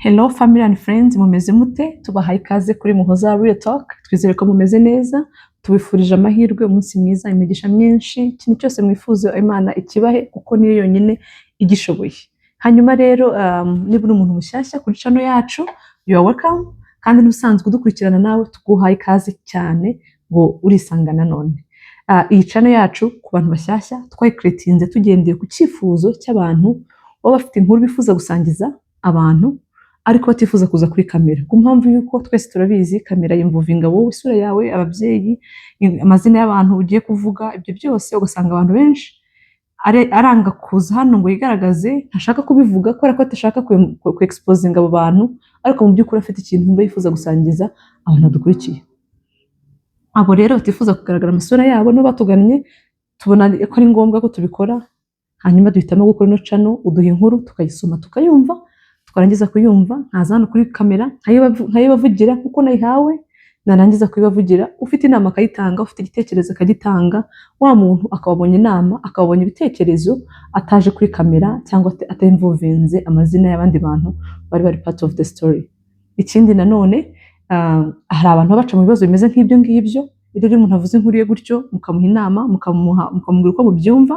Hello family and friends, mumeze mute? Tubahaye ikaze kuri Muhoza Real Talk. Twizere ko mumeze neza. Tubifurije amahirwe, umunsi mwiza, imigisha myinshi, ikintu cyose mwifuza Imana ikibahe kuko niyo yonyine igishoboye. Hanyuma rero niba uri umuntu mushyashya kuri channel yacu, you are welcome. Kandi n'usanzwe udukurikirana nawe tuguhaye ikaze cyane ngo urisanga nanone. Iyi channel yacu ku bantu bashyashya twayicreatinze tugendeye ku cyifuzo cy'abantu baba bafite inkuru bifuza gusangiza abantu ariko batifuza kuza kuri kamera, ku mpamvu y'uko twese turabizi kamera yinvolvinga wowe, isura yawe, ababyeyi, amazina y'abantu ugiye kuvuga, ibyo byose ugasanga abantu benshi aranga kuza hano ngo yigaragaze, ntashaka kubivuga kubera ko adashaka ku exposinga abo bantu, ariko mu by'ukuri afite ikintu yumva yifuza gusangiza abantu badukurikiye. Abo rero batifuza kugaragara amasura yabo nibo batugannye, tubona ko ari ngombwa ko tubikora, hanyuma duhitamo gukora ino channel. Uduha inkuru tukayisoma, tukayumva, twarangiza kuyumva nkaza hano kuri kamera nkayibavugira kuko nayihawe. Narangiza kuyibavugira, ufite inama akayitanga, ufite igitekerezo akagitanga, wa muntu akaba abonye inama, akaba abonye ibitekerezo ataje kuri kamera cyangwa atainvolvinze amazina y'abandi bantu bari part of the story. Ikindi nanone, hari abantu baba baca mu bibazo bimeze nk'ibyo ngibyo. Rero iyo umuntu avuze inkuru ye gutyo, mukamuha inama, mukamubwira uko mubyumva,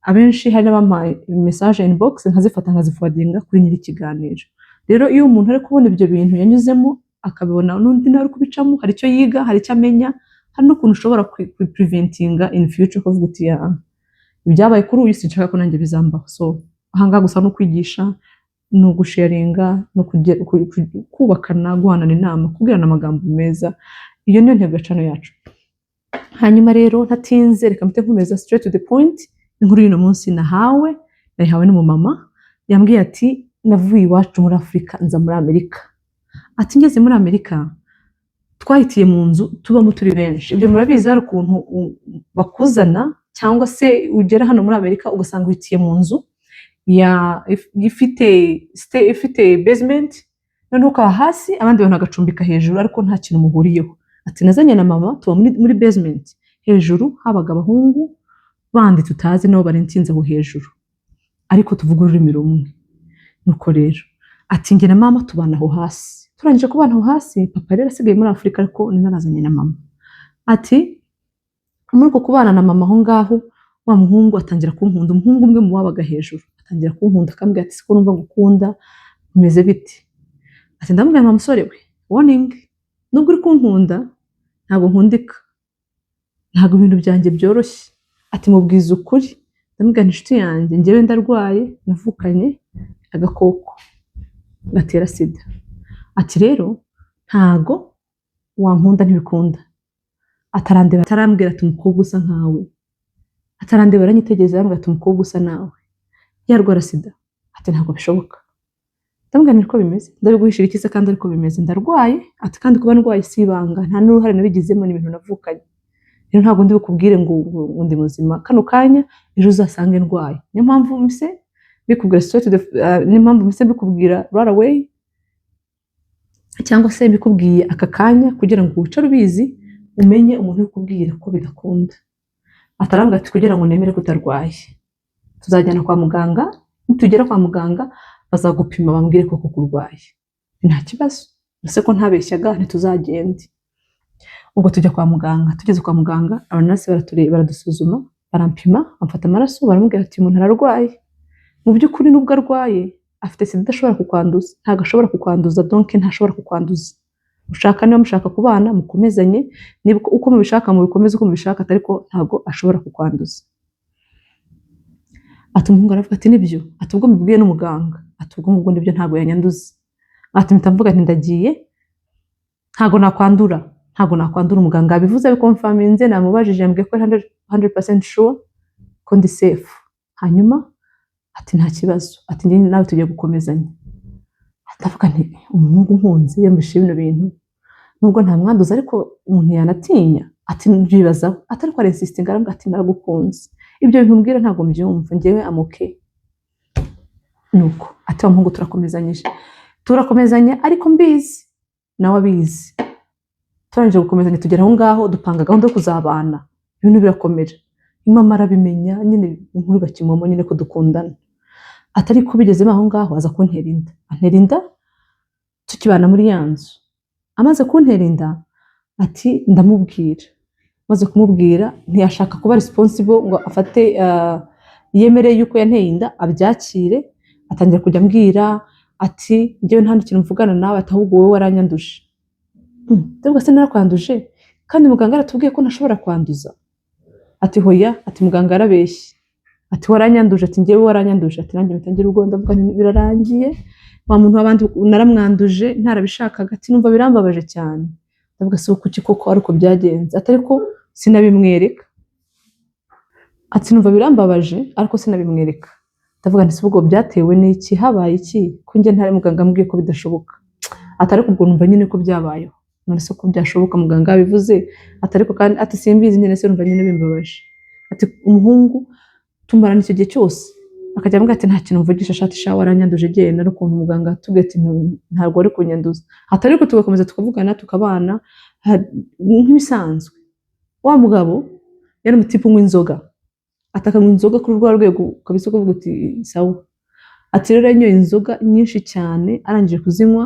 abenshi hari n'abampaye message inbox, nkazifata nkaziforwardinga kuri nyiri ikiganiro. Rero iyo umuntu ari kubona ibyo bintu yanyuzemo, akabibona n'undi nawe ari kubicamo, hari icyo yiga, hari icyo amenya, hari n'ukuntu ushobora preventinga in future, ukavuga uti: "Ya, ibyabaye kuri uyu sinshaka ko nanjye bizambaho." So ahangaha gusa no kwigisha, ni ugusharinga, no kubakana, guhanana inama, kubwirana amagambo meza. Iyo niyo ntego ya channel yacu. Hanyuma rero ntatinze, reka mpite nkomeza straight to the point. Inkuru y'uno munsi nayihawe n'umumama. Yambwiye ati: "Navuye iwacu muri Afurika nza muri Amerika." Ati: "Ngeze muri Amerika twahitiye mu nzu tubamo turi benshi." Ibyo murabizi, hari ukuntu bakuzana cyangwa se ugera hano muri Amerika ugasanga uhitiye mu nzu ya ifite basement, noneho ukaba hasi, abandi bantu bagacumbika hejuru, ariko nta kintu muhuriyeho. Ati: "Nazanye na mama tuba muri basement, hejuru habaga abahungu bandi tutazi nabo barentinze aho hejuru, ariko tuvuga ururimi rumwe." Nuko rero ati: "Njye na mama tubana aho hasi. Turangije kubana aho hasi, papa rero asigaye muri Afurika, ariko narazanye na mama." Ati: "Muri uko kubana na mama aho ngaho, wa muhungu atangira kunkunda, umuhungu umwe mu wabaga hejuru atangira kunkunda, akambwira ati: 'Siko numva ngukunda, bimeze bite?' Ati: 'Ndamubwira, nka musore we, warning, nubwo uri kunkunda ntabwo nkundika, ntabwo ibintu byanjye byoroshye.' Ati: 'Mubwiza ukuri, ndamubwira nti: inshuti yanjye, njyewe ndarwaye, navukanye agakoko gatera sida.' Ati: 'Rero ntago wankunda, ntibikunda.' Atarandeba, atarambwira ati: umukobwa usa nkawe.' Atarandeba, aranyitegereza, arambwira ati: 'Umukobwa usa nawe yarwara sida?' Ati: 'Ntabwo bishoboka.' Ndamubwira nti: 'Niko bimeze, ndabiguhishira iki se kandi ariko bimeze? Ndarwaye.' Ati: 'Kandi kuba ndwaye si ibanga, nta n'uruhare nabigizemo, ni ibintu navukanye. Rero ntabwo ndi bukubwire ngo ndi muzima kano kanya, ejo uzasange ndwaye. Niyo mpamvu mise mbikubwira straight to the, niyo mpamvu mise mbikubwira right away, cyangwa se mbikubwiye aka kanya, kugira ngo wicare ubizi, umenye umuntu uri kubwira ko bidakunda.' Atarambwira ati: 'Kugira ngo nemere ko utarwaye, tuzajyana kwa muganga. Nitugera kwa muganga bazagupima, bambwire ko koko urwaye.' Nta kibazo, ese ko ntabeshyaga, ntituzagende.' Ubwo tujya kwa muganga. Tugeze kwa muganga, abanurse baratureba, baradusuzuma, barampima, bamfata amaraso, baramubwira ati: 'Umuntu ararwaye. Mu by'ukuri nubwo arwaye afite sida idashobora kukwanduza, ntabwo ashobora kukwanduza, donc ntashobora kukwanduza. Ushaka, niba mushaka kubana, mukomezanye, niba uko mubishaka mubikomeze uko mubishaka, ariko ntabwo ashobora kukwanduza.' Ati: Umuhungu aravuga ati: 'Nibyo.' Ati: 'Ubwo mbibwiye n'umuganga,' ati, 'ubwo ngubwo nibyo, ntabwo yanyanduza.' Ati: 'Mpita mvuga nti ndagiye, ntabwo nakwandura, ntabwo nakwandura. Umuganga yabivuze, abiconfirminze, namubajije, yambwiye ko ari 100% sure ko ndi safe.' Hanyuma ati: 'Nta kibazo.' Ati: 'Njye nawe tugiye gukomezanya.' Ndavuga nti: 'Umuhungu nkunze yumvise bino bintu, nubwo ntamwanduza ariko umuntu yanatinya.' Ati: 'Mbyibazaho.' Ati: 'Ariko arinsistinga, arambwira ati: 'Naragukunze, ibyo bintu mbwira ntabwo mbyumva, njyewe am okay.' Nuko ati: 'Wa muhungu turakomezanyije, turakomezanya, ariko mbizi nawe abizi. Turangije gukomezanya, tugera aho ngaho dupanga gahunda yo kuzabana, ibintu birakomera, mama arabimenya nyine, inkuru bakimomo nyine ko dukundana.' Atari ko bigezemo aho ngaho aza kuntera inda, antera inda. Tukibana muri ya nzu, amaze kuntera inda, ati ndamubwira, maze kumubwira ntiyashaka kuba responsible ngo afate yemere yuko yanteye inda, abyakire. Atangira kujya ambwira ati njyewe nta kintu mvugana nawe, ati ahubwo wowe waranyanduje. Ndavuga se narakwanduje kandi muganga aratubwiye ko ntashobora kwanduza? Ati hoya, ati muganga yarabeshye, ati waranyanduje, ati njyewe waranyanduje. Ati nanjye mpita ngira ubwoba, ndavuga nti birarangiye, wa muntu w'abandi naramwanduje ntarabishakaga. Ati numva birambabaje cyane. Ndavuga se kuki koko ariko byagenze? Ati ariko sinabimwereka. Ati numva birambabaje ariko sinabimwereka. Ndavuga nti se ubwo byatewe n'iki? Habaye iki ko njye ntari muganga ambwiye ko bidashoboka? Ati ariko ubwo numva nyine ko byabayeho. None se ko byashoboka muganga yabivuze? Ati ariko kandi, ati simbizi nyine se, numva nyine bimbabaje. Ati umuhungu tumarana icyo gihe cyose akajya ambwira ati nta kintu mvugisha, shati sha waranyanduje, genda, n'ukuntu muganga atubwiye ati ntabwo wari kunyanduza. Ati ariko tugakomeza tukavugana, tukabana nk'ibisanzwe. Wa mugabo yari umutipe unywa inzoga, atakanywa inzoga kuri rwa rwego kabisa ukavuga uti sawa. Ati rero yanyoye inzoga nyinshi cyane, arangije kuzinywa,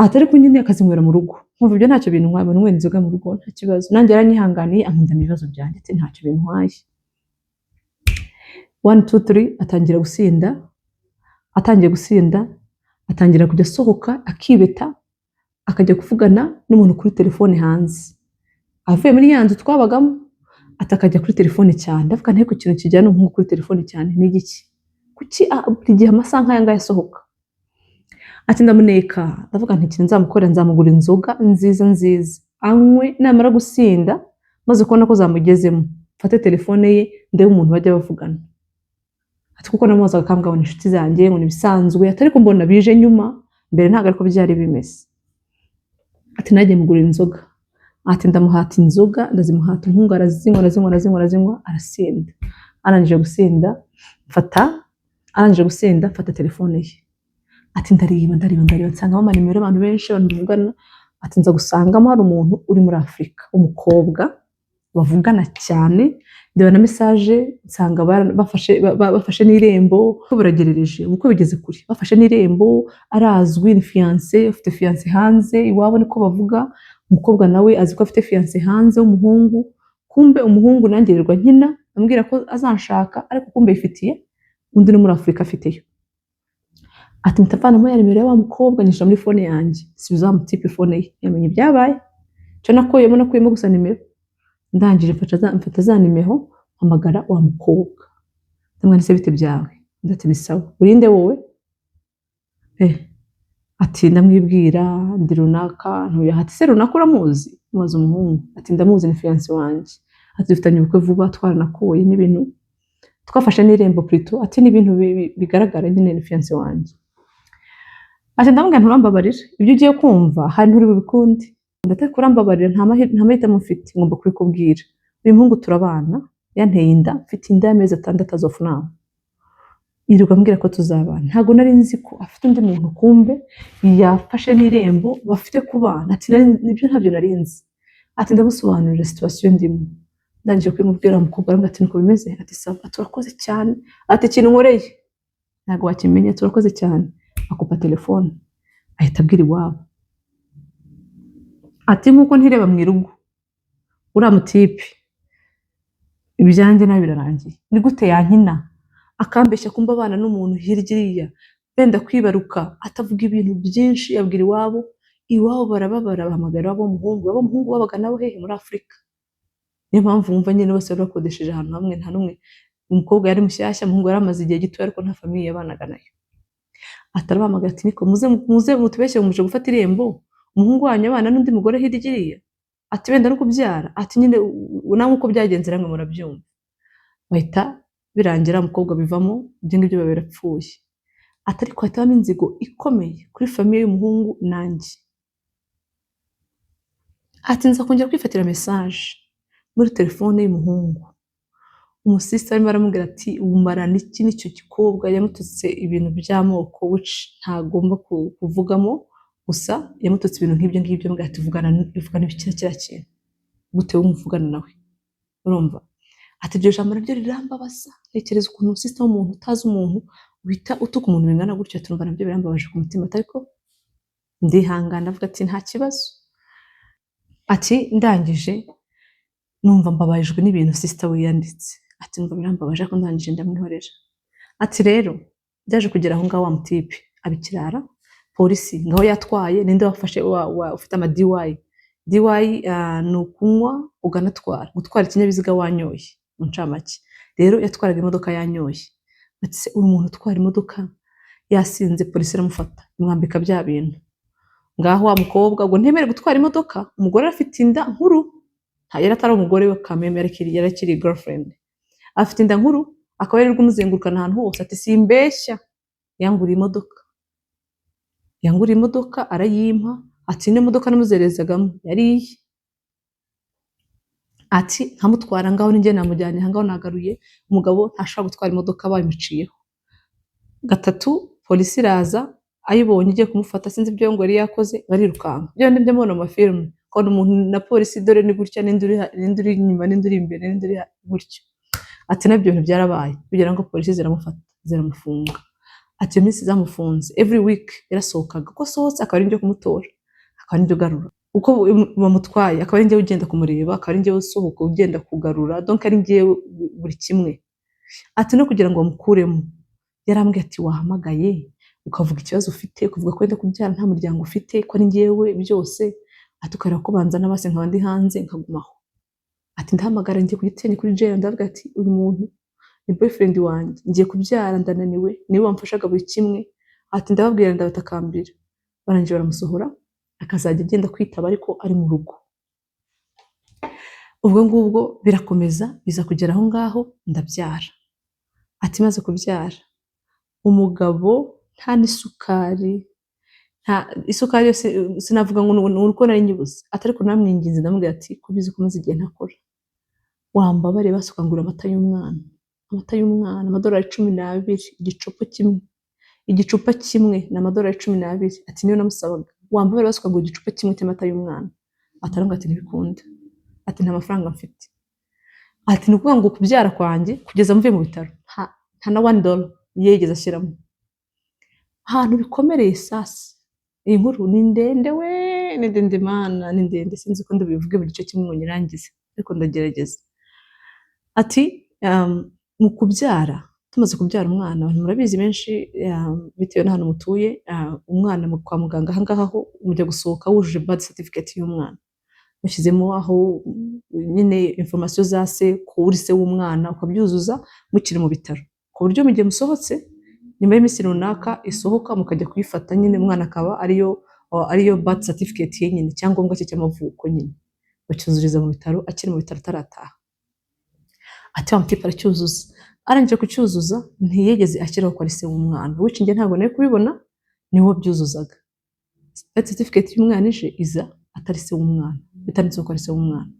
ati ariko nyine akazinywera mu rugo, nkumva ibyo ntacyo bintwaye, mbona inzoga mu rugo nta kibazo, nanjye yaranyihanganiye ankundana ibibazo byanjye, ati ntacyo bintwaye. One, two, three, atangira gusinda. Atangiye gusinda, atangira kujya asohoka akibeta, akajya kuvugana n'umuntu kuri telefone hanze, avuye muri ya nzu twabagamo. Ati akajya kuri telefone cyane. Ndavuga nti ariko ikintu kijyana umuhungu kuri telefone cyane ni igiki? Kuki buri gihe amasaha nk'aya ngaya asohoka? Ati ndamuneka, ndavuga nti ikintu nzamukorera, nzamugura inzoga nziza nziza anywe, namara gusinda, maze kubona ko zamugezemo, mfate telefone ye ndebe umuntu bajya bavugana. Ati kuko namubazaga akambwira ngo ni inshuti zanjye, ngo ni ibisanzwe. Ati ariko mbona bije nyuma, mbere ntabwo ariko byari bimeze. Ati nagiye mugurira inzoga, ati ndamuhata inzoga, ndazimuhata, umuhungu arazinywa, arazinywa, arazinywa, arazinywa, arasinda. Arangije gusinda mfata, arangije gusinda mfata telefone ye. Ati ndareba, ndareba, ndareba, nsangamo amanimero y'abantu benshi, abantu bavugana. Ati nza gusangamo hari umuntu uri muri Afurika, umukobwa bavugana cyane. Ndeba na message, nsanga bafashe n'irembo, ko biragerereje, ubukwe bigeze kure, bafashe n'irembo, arazwi, ni fiancé, ufite fiancé hanze, iwabo niko bavuga. Umukobwa nawe azi ko afite fiancé hanze w'umuhungu. Kumbe umuhungu nanjye yirirwa nkina ambwira ko azanshaka, ariko kumbe yifitiye undi no muri Afurika afiteyo. Ati mpita mvanamo ya nimero ya wa mukobwa, nyishyira muri phone yanjye, nsubiza wa mutipe phone ye, yamenye ibyabaye. Icyo nakuyemo gusa nimero. Ndangije mfata za nimero, mpamagara wa mukobwa, ndamwanditse bite byawe? Undi ati ni sawa, urinde wowe? Ati ndamwibwira, ndi runaka, ntuye aha. Ati se runaka uramuzi? Mubaza umuhungu. Ati ndamuzi, ni fiancé wanjye. Ati dufitanye ubukwe vuba, twaranakuye n'ibintu, twafashe n'irembo plutôt. Ati ni ibintu bigaragara nyine, ni fiancé wanjye. Ati ndamubwira nturambabarira, ibyo ugiye kumva hari nturi bubikunde. Ndateka urambabarira, nta mahitamo mfite, ngomba kubikubwira. Uyu muhungu turabana, yanteye inda, mfite inda y'amezi 6 as of now. Yirirwa ambwira ko tuzabana, ntabwo nari nzi ko afite undi muntu, kumbe yafashe n'irembo, bafite kubana. Ati nibyo ntabyo nari nzi. Ati ndamusobanurira situation ndimo, ndangije kubimubwira, umukobwa arambwira ati niko bimeze? Ati sawa. Ati urakoze cyane. Ati ikintu nkoreye ntabwo wakimenya, turakoze cyane. Akupa telefone, ahita abwira iwabo. Ati nkuko ntireba mu irugo, uriya mutipe ibyanjye nawe birarangiye. Ni gute yankina akambeshya kumba abana n'umuntu hirya iriya benda kwibaruka? Atavuga ibintu byinshi, abwira iwabo, iwabo barababara, bahamagara iwabo w'umuhungu. Iwabo w'umuhungu babaga nabo hehe? Muri Afurika. Niyo mpamvu wumva nyine bose bari bakodesheje ahantu hamwe, nta n'umwe. Umukobwa yari mushyashya, umuhungu yari amaze igihe gito, ariko nta famille yabanaga nayo. Atarabahamagara ati niko muze, muze mutubeshye muje gufata irembo, umuhungu wanyu abana n'undi mugore hirya iriya, ati benda no kubyara. Ati nyine namwe uko byagenze namwe murabyumva. Bahita birangira, umukobwa bivamo, ibyo ngibyo biba birapfuye. Ati ariko hahita habamo inzigo ikomeye kuri famille y'umuhungu nanjye. Ati nza kongera kwifatira message muri telefone y'umuhungu, umusista arimo aramubwira ati umarana iki n'icyo gikobwa? Yamututse ibintu by'amoko which ntagomba kuvugamo, gusa yamututse ibintu nk'ibyo ngibyo, amubwira ati vugana, vugana ibiki na kiriya kintu gute wowe muvugana nawe? Urumva, ati iryo jambo naryo rirambabaza, ntekereza ukuntu umusista w'umuntu utazi umuntu uhita utuka umuntu bingana gutyo. Turumva nabyo birambabaje ku mutima. Ati ariko Ndihangana, avuga ati nta kibazo. Ati ndangije numva mbabajwe n'ibintu sister we yanditse. Ati numva birambabaje, ariko ndangije ndamwihorera. Ati rero byaje kugera aho ngaho, wa mutipe abikirara polisi ngaho yatwaye. Ninde wafashe ufite ama DUI? DUI ni ukunywa uganatwara, gutwara ikinyabiziga wanyoye mu ncamake. Rero yatwaraga imodoka yanyoye. Ati se uyu muntu utwara imodoka yasinze, polisi iramufata, imwambika bya bintu. Ngaho wa mukobwa ngo ntemere gutwara imodoka. Umugore afite inda nkuru, nta yari atari umugore we kameme, yari akiri girlfriend, afite inda nkuru, akaba yari kumuzengurukana ahantu hose. Ati simbeshya, yanguriye imodoka, yanguriye imodoka arayimpa. Ati niyo modoka namuzerezagamo yari iye. Ati nkamutwara ngaho, ninjye namujyanye aha ngaho nagaruye. Umugabo ntashobora gutwara imodoka bayimuciyeho. Gatatu polisi iraza, ayibonye igiye kumufata, sinzi ibyo ngo yari yakoze, barirukanka. Byo ndibyo mbona mu mafilime, ukabona umuntu na polisi, dore ni gutya, n'indi uri inyuma, n'indi uri imbere, n'indi uri gutya. Ati nabyo bintu byarabaye kugira ngo polisi ziramufata, ziramufunga. Ati iyo minsi zamufunze, every week yarasohokaga, uko asohotse akaba ari njye kumutora, akaba ari njye ugarura, uko bamutwaye akaba ari njye ugenda kumureba, akaba ari njye usohoka ugenda kugarura, donc ari njye buri kimwe. Ati no kugira ngo bamukuremo, yarambwiye ati wahamagaye ukavuga ikibazo ufite, ukavuga ko wenda kubyara nta muryango ufite, ko ari njyewe byose. Ati ukareba ko banzana base nkaba ndi hanze nkagumaho. Ati ndahamagara ngiye ku Gisenyi kuri jail, ndavuga ati uyu muntu ni boyfriend wanjye, ngiye kubyara, ndananiwe, niwe wamfashaga buri kimwe. Ati ndababwira, ndabatakambira, barangije baramusohora, akazajya agenda kwitaba ariko ari mu rugo. Ubwo ngubwo birakomeza, biza kugera aho ngaho ndabyara. Ati maze kubyara, umugabo nta n'isukari, nta isukari yose, sinavuga ngo ni uko nari nyibuze. Ati ariko namwinginze, ndamubwira ati kubizi ko maze igihe ntakora, wambabare basi ukangura amata y'umwana, amata y'umwana amadolari 12 igicupa kimwe, igicupa kimwe ni amadolari 12. Ati niyo namusabaga, wambabare basi ukangura igicupa kimwe cy'amata y'umwana. Ati arambwira ati ntibikunda, ati nta mafaranga mfite. Ati ni ukuvuga ngo kubyara kwanjye kugeza mvuye mu bitaro nta na $1 yigeze ashyiramo. Ahantu bikomereye sasa, iyi nkuru ni ndende we, ni ndende mana, ni ndende, sinzi ko ndabivuge mu gice kimwe ngo nyirangize, ariko ndagerageza. Ati mu kubyara, tumaze kubyara umwana, abantu murabizi benshi, bitewe n'ahantu mutuye, umwana kwa muganga aha ngaha ho mujya gusohoka wujuje birth certificate y'umwana, washyizemo aho nyine information za se, ko uri se w'umwana, ukabyuzuza mukiri mu bitaro, ku buryo mu gihe musohotse nyuma y'iminsi runaka isohoka mukajya kuyifata nyine, umwana akaba ariyo birth certificate ye nyine, icyangombwa cye cy'amavuko nyine bacyuzuriza mu bitaro, akiri mu bitaro atarataha. Ati wa mutipe aracyuzuza, arangije kucyuzuza ntiyigeze ashyiraho ko ari se w'umwana, which njye ntabwo nari kubibona, niwe wabyuzuzaga. Birth certificate y'umwana ije iza atari se w'umwana, bitanditseho ko ari se w'umwana.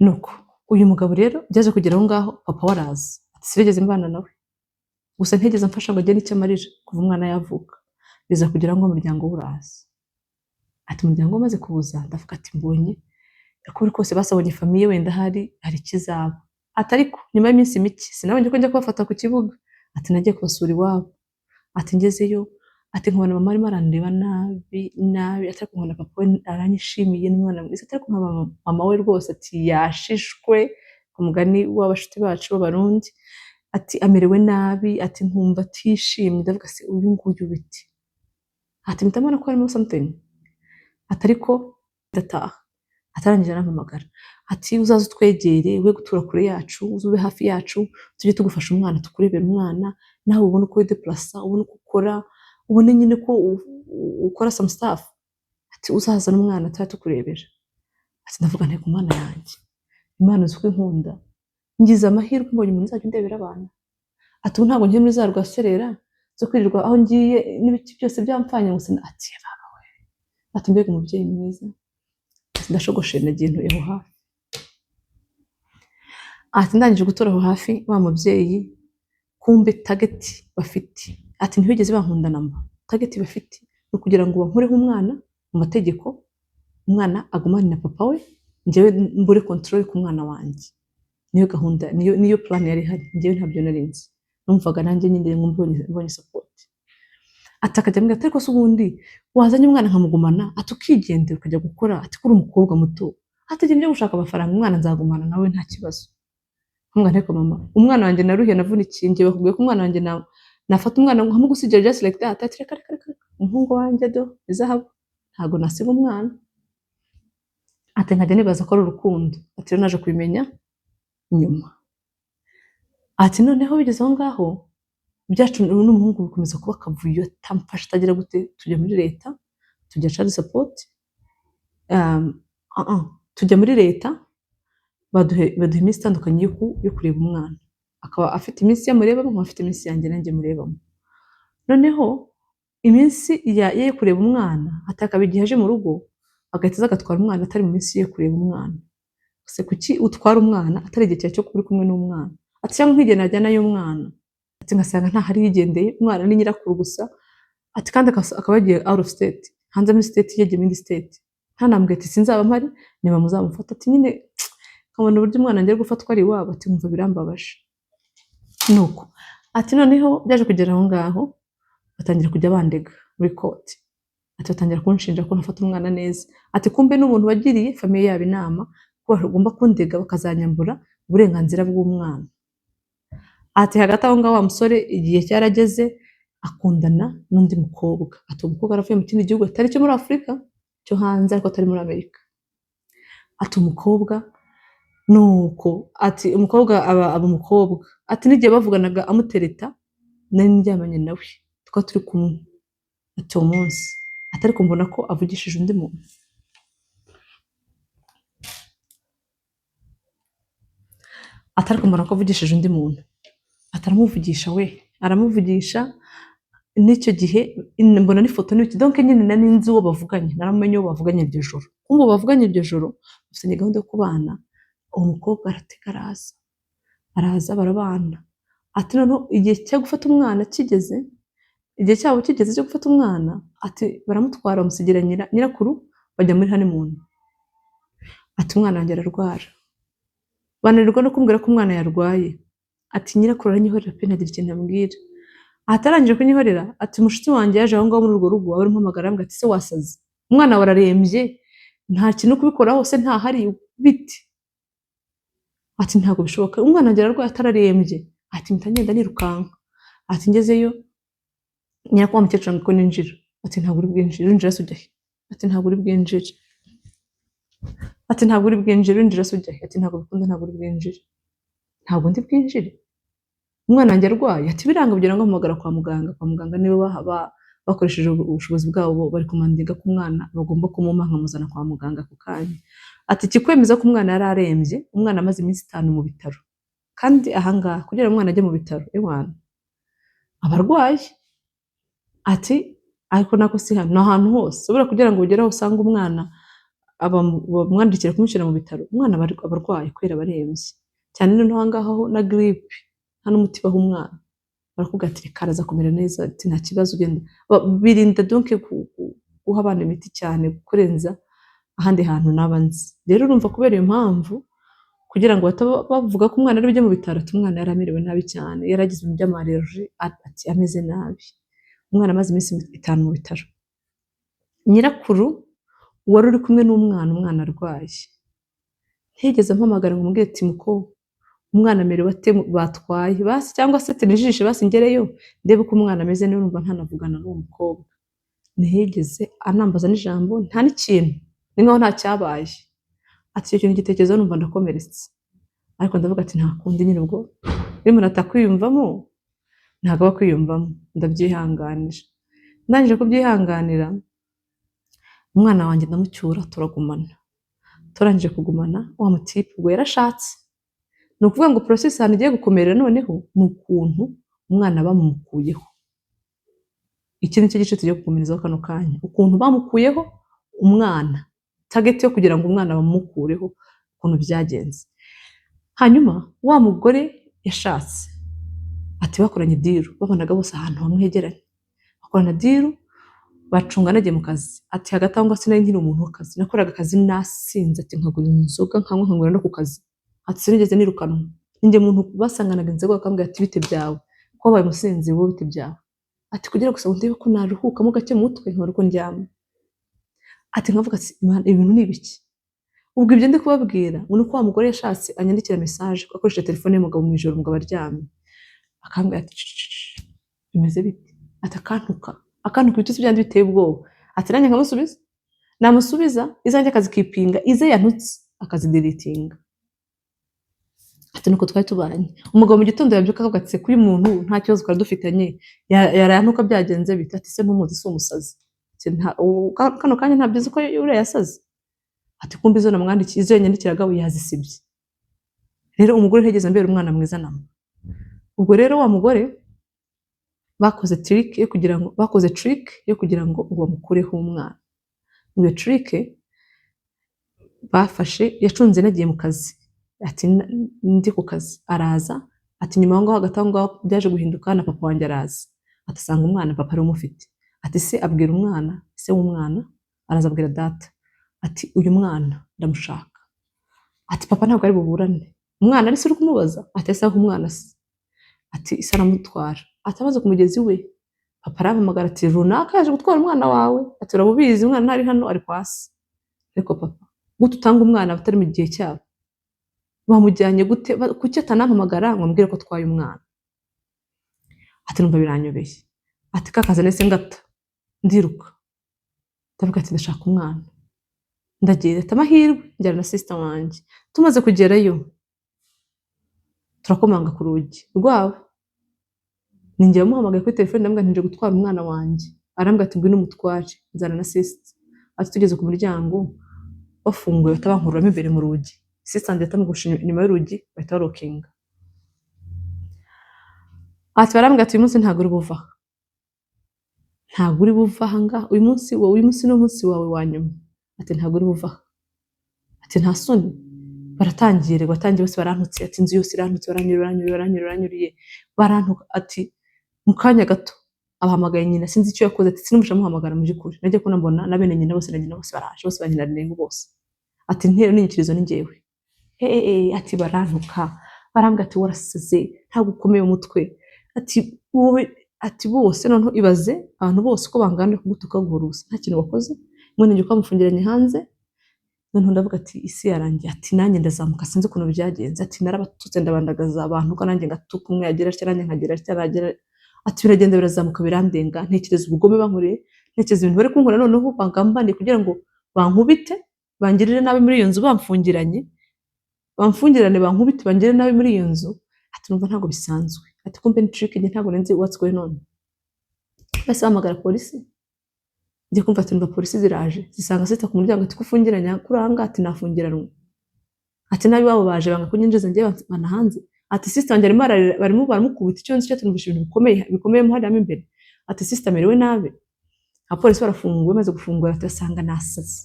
Nuko uyu mugabo rero byaje kugera aho ngaho, papa we araza. Ati sinigeze mbana nawe, gusa ntigeze amfasha ngo agire n'icyo amarira kuva umwana yavuka. Biza kugira ngo umuryango we uraza. Ati umuryango umaze kuza, ndavuga ati mbonye uko biri kose basabonye famille, wenda hari ikizaba. Ati ariko nyuma y'iminsi mike sinabonye ko njya kubafata ku kibuga. Ati nagiye kubasura iwabo. Ati ngezeyo, ati nkabona mama arimo arandeba nabi nabi, ati ariko nkabona papa we aranyishimiye n'umwana mwiza, ati ariko nkaba mama we rwose, ati yashishwe ku mugani w'abashuti bacu b'Abarundi, ati amerewe nabi, ati nkumva atishimye. Ndavuga se uyu nguyu biti? Ati mpita mbona ko harimo something. Ati ariko ndataha. Atarangije arampamagara, ati uzaze utwegere, we gutura kure yacu, uze ube hafi yacu, tujye tugufasha umwana, tukurebera umwana, nawe ubone uko wideplasa, ubone uko ukora, ubone nyine ko ukora some stuff. Ati uzazana umwana tujya tukurebera. Ati ndavuga nteko Mana yanjye, Imana uzi ko inkunda, ngize amahirwe mbonye umuntu uzajya undebera abana. Ati ubu ntabwo ngiye muri za rwaserera zo kwirirwa aho ngiye n'ibiki byose byamfanye gusa. Ati baba we, ati mbega umubyeyi mwiza. Ati ndashogoshe, nagiye ntuye aho hafi. Ati ndangije gutura aho hafi, wa mubyeyi kumbe target bafite, ati ntibigeze bankunda namba, target bafite ni ukugira ngo bankureho umwana mu mategeko, umwana agumane na papa we, njyewe mbure control ku mwana wanjye. Niyo gahunda, niyo plan yari ihari. Njyewe ntabyo nari nzi, numvaga nanjye nyine ngo mbonye support. Ati akajya ambwira ati: "Ariko se ubundi wazanye umwana nkamugumana?" Ati: "Ukigendera ukajya gukora." Ati: "Kuri umukobwa muto." Ati: "Genda ujye gushaka amafaranga, umwana nzagumana nawe nta kibazo." Nkamubwira: "Ariko mama, umwana wanjye naruhiye, navunikiye, njye bakubwiye ko umwana wanjye nafata umwana nkamugusigira just like that?" Ati: "Reka, reka, reka, umuhungu wanjye do izahabu, ntabwo nasiga umwana." Ati nkajya nibaza ko ari urukundo. Ati rero naje kubimenya nyuma. Ati noneho bigeze aho ngaho ibyacu n'umuhungu bikomeza kuba akavuyo, atamfasha, atagira gute. Tujya muri leta, tujya child support, tujya muri leta, baduha iminsi itandukanye yo kureba umwana, akaba afite iminsi ye murebamo, nkaba afite iminsi yanjye nanjye murebamo. Noneho iminsi ye yo kureba umwana, ati akaba igihe aje mu rugo agahita aza agatwara umwana atari mu minsi ye yo kureba umwana. Se kuki utwara umwana atari igihe cyawe cyo kuba uri kumwe n'umwana? Ati cyangwa nk'igihe najyanayo umwana, ati ngasanga ntahari, yigendeye, umwana ni nyirakuru gusa. Ati kandi akaba yagiye out of state, hanze muri state, yagiye mu yindi state, ntanambwiye ati sinzaba mpari, niba muzamufata. Ati nyine nkabona uburyo umwana ngiye gufatwa ari iwabo, ati nkumva birambabaje. Nuko ati noneho byaje kugera aho ngaho batangira kujya bandega muri court. Ati batangira kunshinja ko nafata umwana neza. Ati kumbe n'umuntu wagiriye famille yabo inama ko bagomba kundega bakazanyambura uburenganzira bw'umwana. Ati hagati aho ngaho wa musore igihe cyarageze akundana n'undi mukobwa. Ati uwo mukobwa aravuye mu kindi gihugu atari cyo muri Afurika, cyo hanze ariko atari muri Amerika. Ati umukobwa nuko, ati umukobwa aba umukobwa. Ati n'igihe bavuganaga amutereta nari ndyamanye nawe, twari turi kumwe. Ati uwo munsi, ati ariko mbona ko avugishije undi muntu, ati ariko mbona ko avugishije undi muntu. Ati aramuvugisha, we aramuvugisha n'icyo gihe mbona n'ifoto n'iki. Donc nyine nari nzi uwo bavuganye, naramenye uwo bavuganye iryo joro. Kumva uwo bavuganye iryo joro bafitanye gahunda yo kubana. Uwo mukobwa aratega araza, araza barabana. Ati noneho igihe cyo gufata umwana kigeze, igihe cyabo kigeze cyo gufata umwana, ati baramutwara bamusigira nyirakuru, bajya muri honeymoon. Ati umwana wanjye ararwara, bananirwa no kumbwira ko umwana yarwaye. Ati nyirakuru aranyihorera pe, ntagira ikintu ambwira. Atarangije kunyihorera, ati mushuti wanjye yaje aho ngaho muri urwo rugo, aba aramuhamagara, arambwira ati: "Se wasaze, umwana wawe ararembye, nta kintu kubikoraho se, ntahari biti?" Ati ntabwo bishoboka, umwana wanjye ararwaye, atararembye. Ati mpita ngenda nirukanka. Ati ngezeyo nyirakuru wa mukecuru ngo ko ninjira. Ati ntabwo uri bwinjire. Urinjira se ujya he? Ati ntabwo uri bwinjire. Ati ntabwo uri bwinjire. Urinjira se ujya he? Ati ntabwo bikunda, ntabwo uri bwinjire. Ntabwo ndi bwinjire, umwana wanjye arwaye. Ati biranga kugira ngo mpamagara kwa muganga. Kwa muganga nibo bakoresheje ubushobozi bwabo bari kumandinga ko umwana bagomba kumumpa nkamuzana kwa muganga ako kanya. Ati ikikwemeza ko umwana yari arembye, umwana amaze iminsi 5 mu bitaro. Kandi ahangaha kugira ngo umwana ajye mu bitaro, ewana, aba arwaye. Ati ariko nako si hano, ni ahantu hose ubura kugira ngo ugere aho usanga umwana bamwandikira kumushyira mu bitaro, umwana aba arwaye kubera aba arembye cyane. Noneho ahangaha ho na giripe nta n'umuti baha umwana, barakubwira ati reka araza kumera neza, ati nta kibazo ugenda. Birinda donc guha abana imiti cyane kurenza ahandi hantu naba nzi. Rero urumva kubera iyo mpamvu, kugira ngo bataba bavuga ko umwana ari bujye mu bitaro, ati umwana yari amerewe nabi cyane, yari agize ibintu by'ama allergie, ati ameze nabi. Umwana amaze iminsi 5 mu bitaro. Nyirakuru wari uri kumwe n'umwana, umwana arwaye, ntiyigeze ampamagara ngo mubwire ati: "Muko, umwana amerewe ate batwaye?" Basi cyangwa se ati nijishe basi ngereyo ndebe uko umwana ameze, niba numva ntanavugana n'uwo mukobwa. Ntiyigeze anambaza n'ijambo, nta n'ikintu, ni nkaho nta cyabaye. Ati icyo kintu gitekerezo numva ndakomeretse, ariko ndavuga ati nta kundi nyine, ubwo iyo umuntu atakwiyumvamo ntabwo aba akwiyumvamo, ndabyihanganira. Ndangije kubyihanganira, umwana wanjye ndamucyura, turagumana. Turangije kugumana, wa mutipe ubwo yarashatse. Ni ukuvuga ngo process ahantu igiye gukomerera noneho ni ukuntu umwana bamukuyeho. Iki ni cyo gice tugiye gukomerezaho kano kanya, ukuntu bamukuyeho umwana, target yo kugira ngo umwana bamukureho, ukuntu byagenze. Hanyuma wa mugore yashatse, ati bakoranye deal, babonaga bose ahantu hamwe hegeranye, bakorana deal, bacunga nagiye mu kazi. Ati hagati aho ngaho sinari nkiri umuntu w'akazi, nakoraga akazi nasinze, ati nkagura inzoga nkanywa, nkanywera no ku kazi. Ati sinigeze nirukanwa, ninjye muntu basanganaga inzoga bakambwira ati: "Bite byawe, ko wabaye umusinzi wowe, bite byawe?" Ati kugira gusa ngo ndebe ko naruhukamo gake mu mutwe, nkabona uko ndyama. Ati nkavuga ati: "Imana, ibintu ni ibiki?" Ubwo ibyo ndi kubabwira ngo ni uko wa mugore yashatse anyandikira message akoresheje telefone y'umugabo mu ijoro, umugabo aryamye, akambwira ati: "Cicicicci, bimeze bite?" Ati akantuka, akantuka ibitutsi byandi biteye ubwoba. Ati nanjye nkamusubiza, namusubiza izanjye akazikeepinga, ize yantutse akazideletinga. Ati nuko twari tubanye. Umugabo mu gitondo yabyuka akavuga ati: "Se kuri muntu nta kibazo twari dufitanye, yarayantuka, byagenze bite?" Ati: "Se ntumuzi, si umusazi?" Ati kano kanya ntabyo uzi ko uriya yasaze. Ati kumbe izo namwandikiye, izo yanyandikiraga, we yazisibye. Rero umugore ntigeze ambera umwana mwiza namba. Ubwo rero wa mugore bakoze trick yo kugira ngo bamukureho umwana. Iyo trick bafashe yacunze nagiye mu kazi. Ati ndi ku kazi araza. Ati nyuma aho ngaho, hagati aho ngaho byaje guhinduka na papa wanjye araza. Ati asanga umwana papa ari umufite. Ati se abwira umwana, se w'umwana araza abwira data ati: "Uyu mwana ndamushaka." Ati papa ntabwo ari buburane, umwana ari se uri kumubaza. Ati ese aho umwana se? Ati se aramutwara. Ati amaze kumugeza iwe, papa arampamagara ati: "Runaka yaje gutwara umwana wawe." Ati urabubizi, umwana ntari hano, ari kwa se. Ariko papa, gute utanga umwana batari mu gihe cyabo? Bamujyanye gute? Kuki atanampamagara ngo ambwire ko atwaye umwana? Ati numva biranyobeye. Ati kakaza nese ngata ndiruka, ndavuga ati ndashaka umwana, ndagenda. Ati amahirwe njyana na sister wanjye. Tumaze kugerayo turakomanga ku rugi rwabo. Ni njye wamuhamagaye kuri telefone, ndamubwira nti nje gutwara umwana wanjye. Arambwira ati: "Ngwino umutware." Nzana na sister. Ati tugeze ku muryango bafunguye, bahita bankururamo imbere mu rugi. Sister wanjye ahita amugusha inyuma y'urugi, bahita balockinga. Ati barambwira ati: "Uyu munsi ntabwo uri buva aha, ntabwo uri buva aha ngaha uyu munsi. Wowe uyu munsi ni umunsi wawe wa nyuma." Ati ntabwo uri buva aha. Ati nta soni. Baratangira, batangiye bose barantutse. Ati inzu yose irantutse, baranyuriye, baranyuriye, baranyuriye, baranyuriye, barantuka. Ati mu kanya gato abahamagaye nyina, sinzi icyo yakoze. Ati sinumvishe amuhamagara. Mu by'ukuri najya kubona mbona na bene nyina bose na nyina bose baraje, bose ba nyina rengo bose. Ati ntero n'inyikirizo ni njyewe. Ati barantuka, barambwira ati: "Warasaze, ntabwo ukomeye umutwe." Ati wowe, ati bose. Noneho ibaze abantu bose uko bangana kugutuka guhora ubusa nta kintu wakoze. Mwene njye ukamufungiranye hanze. Noneho ndavuga ati isi yarangiye. Ati nanjye ndazamuka, sinzi ukuntu byagenze. Ati narabatutse, ndabandagaza abantu, ko nanjye ngatuka, umwe yagira atya nanjye nkagira atya, nagira. Ati biragenda birazamuka, birandenga. Ntekereza ubugome bankoreye, ntekereza ibintu bari kunkora, noneho bagambaniye kugira ngo bankubite, bangirire nabi muri iyo nzu bamfungiranye, bamfungirane, bankubite, bangirire nabi muri iyo nzu. Ati numva ntabwo bisanzwe. Ati kumbe ni trick, njye ntabwo nzi what's going on. Bahise bahamagara polisi. Njye kumva ati numva polisi ziraje, zisanga sister ku muryango. Ati ko ufungiranye kuri aha ngaha? Ati nafungiranwe. Ati nabi iwabo baje banga kunyinjiza, njye bana hanze. Ati sister wanjye arimo ararira, barimo baramukubita. Icyo nzi cyo ati numvise ibintu bikomeye bikomeye mo hariya mo imbere. Ati sister amerewe nabi. Abapolisi barafunguye, bamaze gufungura ati basanga nasaze.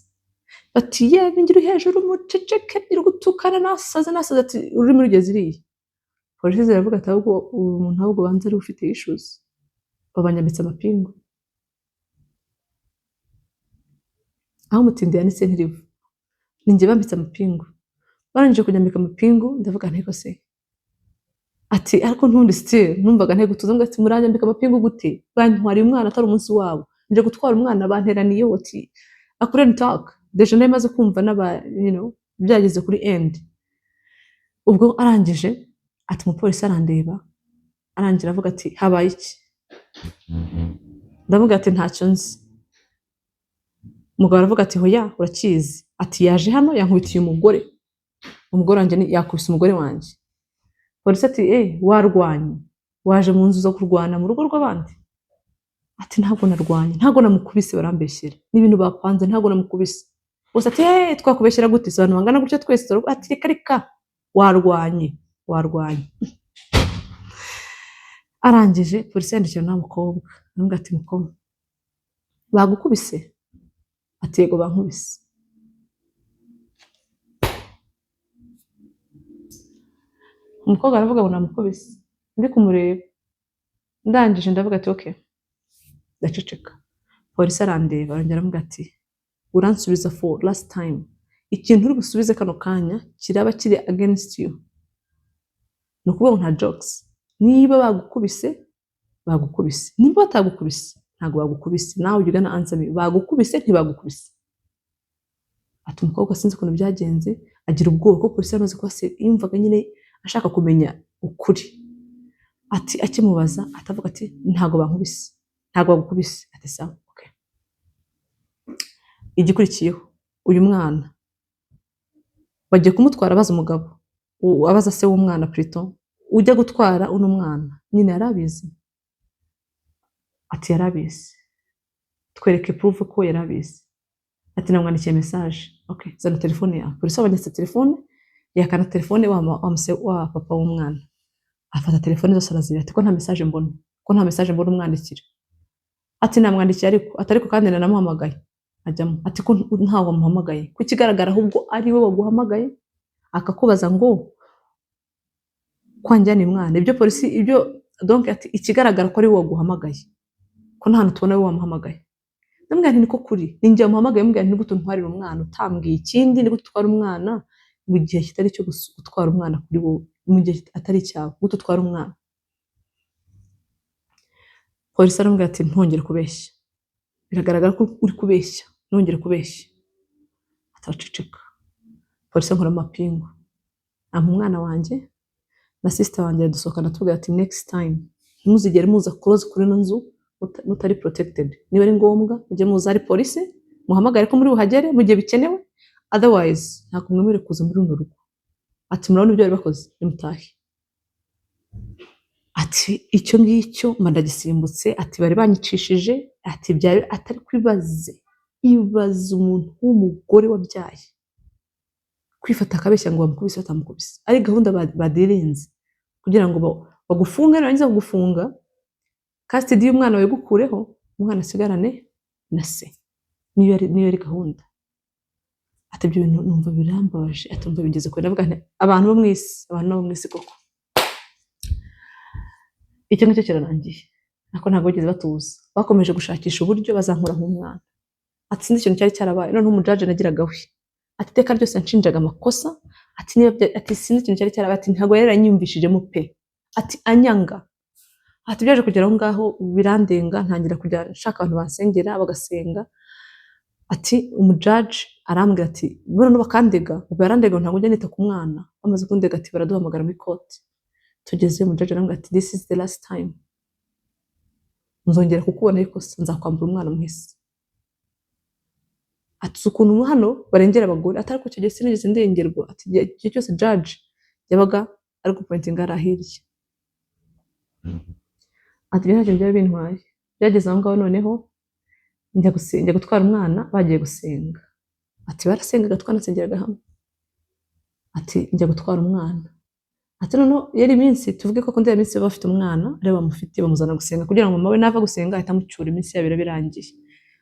Bati: "Yewe, ngira hejuru, muceceke, iri gutukana, nasaze, nasaze." Ati ururimi rugeze iriya. Polisi ziravuga ati: "Ahubwo uyu muntu ahubwo banza ari ufite issues." Babanyambitse amapingu. Aho umutindi yanitse ntiriva. Ni njye bambitse amapingu. Barangije kunyambika amapingu, ndavuga nteko se. Ati ariko ntundi still numvaga ntego tuza ngo ati muranyambika amapingu gute? Bantwariye umwana atari umunsi wabo, nje gutwara umwana banteraniye. Ati I couldn't talk, déjà nari maze kumva n'aba byageze kuri end. Ubwo arangije ati umupolisi arandeba, arangira avuga ati: "Habaye iki?" Ndavuga ati ntacyo nzi. Umugabo aravuga ati: "Hoya, urakizi." Ati yaje hano yankubitiye umugore, umugore wanjye yakubise umugore wanjye. Polisi ati: "Eh, warwanye, waje mu nzu zo kurwana mu rugo rw'abandi?" Ati ntabwo narwanye, ntabwo namukubise, barambeshyera, n'ibintu bapanze, ntabwo namukubise. Bose ati: "Eh, twakubeshyera gute se, abantu bangana gutya twese?" Ati: "Reka reka, warwanye, warwanye." Arangije polisi yandikira na mukobwa, aramubwira ati: "Mukobwa, bagukubise?" Ati: "Yego, bankubise." Umukobwa aravuga ngo namukubise ndi kumureba. Ndangije ndavuga ati okay, ndaceceka. Polisi arandeba, arongera aramubwira ati: "Uransubiza for last time, ikintu uri busubize kano kanya kiraba kiri against you, ni ukuvuga ngo nta jokes, niba bagukubise Bagukubise? Nimba batagukubise, ntabwo bagukubise. Nawe you gonna answer me: bagukubise, ntibagukubise? Ati umukobwa sinzi ukuntu byagenze, agira ubwoba ko polisi yamaze kuba yumvaga nyine ashaka kumenya ukuri. Ati akimubaza atavuga ati "Ntabwo bankubise." "Ntabwo bagukubise?" Ati "Sawa, okay." Igikurikiyeho, uyu mwana bagiye kumutwara, abaza umugabo, abaza se w'umwana plutôt, ujya gutwara uno mwana nyine yarabizi. Ati "Yarabizi, twereke proof ko yarabizi." Ati "Namwandikiye message." "Okay, zana telefone yawe." Polisi abanyatse telefone, yakana telefone wa papa w'umwana, afata telefone zose arazira. Ati "Ko nta message mbona, ko nta message mbona umwandikira?" Ati "Namwandikiye ariko." Ati "Ariko kandi nanamuhamagaye." Ajyamo. Ati "Ko ntawe wamuhamagaye?" Ku kigaragara ahubwo ari we waguhamagaye akakubaza ngo kwanjyana umwana. Ibyo polisi ibyo donc, ati ikigaragara ko ari we waguhamagaye, ko nta hantu tubona we wamuhamagaye. Ndamubwira nti "Niko kuri, ni njye wamuhamagaye." Mubwira nti "Nigute untwarira umwana utambwiye ikindi? Nigute utwara umwana mu gihe kitari icyo gutwara umwana kuri wowe, mu gihe atari icyawe? Gute utwara umwana?" Polisi aramubwira ati "Ntongere kubeshya, biragaragara ko uri kubeshya, ntongere kubeshya." Ataraceceka. Polisi ankora amapingu, ampa umwana wanjye na sister wanjye, aradusohokana, atubwira ati "Next time ntimuzigere muza close kuri ino nzu mutari protected. Niba ari ngombwa mujye muza ari polisi, muhamagare ko muri buhagere mu gihe bikenewe, otherwise ntabwo mwemerewe kuza muri runo rugo." Ati "Murabona ibyo bari bakoze, nimutahe." Ati icyo ngicyo mba ndagisimbutse. Ati bari banyicishije. Ati byari atari kwibaze, ibaze umuntu w'umugore wabyaye kwifata akabeshya ngo bamukubise batamukubise, ari gahunda badirinze kugira ngo bagufunge, nibarangiza kugufunga custody y'umwana wayigukureho, umwana asigarane na se. Niyo yari gahunda. Ati ibyo bintu numva birambabaje. Ati numva bigeze kure, ndavuga nti abantu bo mu isi, abantu bo mu isi koko. Icyo ngicyo kirarangiye, ariko ntabwo bigeze batuza, bakomeje gushakisha uburyo bazankura nk'umwana. Ati sinzi ikintu cyari cyarabaye noneho umujudge nagiraga we. Ati iteka ryose yanshinjaga amakosa. Ati niba ati sinzi ikintu cyari cyarabaye. Ati ntabwo yari yaranyiyumvishijemo pe. Ati anyanga. Ati byaje kugera aho ngaho birandenga, ntangira kujya nshaka abantu bansengera bagasenga. Ati umujudge arambwira ati noneho bakandega, ubwo yarandega ngo ntabwo njya nita ku mwana. Bamaze kundega, ati baraduhamagara muri court. Tugeze, umujudge arambwira ati "This is the last time nzongera kukubona ikosa, nzakwambura umwana muhisi." Ati uzi ukuntu hano barengera abagore? Ati ariko icyo gihe sinigeze ndengerwa. Ati igihe cyose judge yabaga ari gupointinga hariya hirya. Ati ibyo ntacyo byari bintwaye. Byageze aho ngaho noneho njya gutwara umwana, bagiye gusenga. Ati barasengaga, twanasengeraga hamwe. Ati njya gutwara umwana. Ati noneho yari iminsi, tuvuge ko iriya minsi baba bafite umwana, ariyo bamufite, bamuzana gusenga kugira ngo mama we nava gusenga ahita amucyura, iminsi yabo iraba irangiye.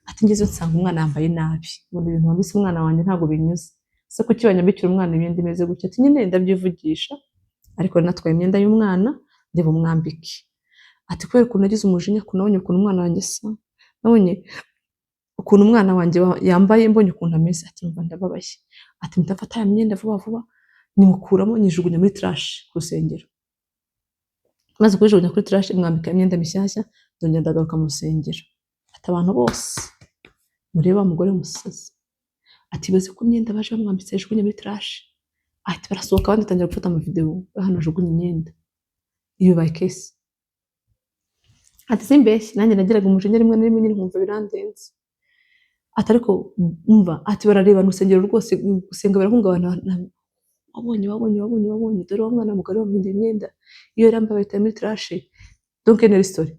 Ati ngezeyo nsanga umwana yambaye nabi, mbona ibintu wambitse umwana wanjye ntabwo binyuze. Ese kuki banyambikira umwana imyenda imeze gutya? Ati nyine ndabyivugisha, ariko natwaye imyenda y'umwana ndi bumwambike. Ati kubera ukuntu nagize umujinya, ukuntu nabonye ukuntu umwana wanjye asa, nabonye ukuntu umwana wanjye yambaye, mbonye ukuntu ameze, ati numva ndababaye. Ati mpita mfata ya myenda vuba vuba, nyimukuramo, nyijugunya muri trash ku rusengero. Maze kuyijugunya kuri trash, mwambika imyenda mishyashya, ndongera ndagaruka mu rusengero. Ati abantu bose murebe wa mugore w'umusazi. Ati bazi ko imyenda baje bamwambitse yajugunye muri trash. Ati barasohoka, abandi batangira gufata amavideo hano ajugunya imyenda. Iyo bibaye case. Ati simbeshye, nanjye nagiraga umujinya rimwe na rimwe nyine nkumva birandenze. Ati ariko umva, ati bararebana urusengero rwose, gusenga birahungabana. Wabonye, wabonye, wabonye, wabonye, dore wa mwana w'umugore bamuhinduye imyenda, iyo yari yambaye bayitaye muri trash. Donc ni story.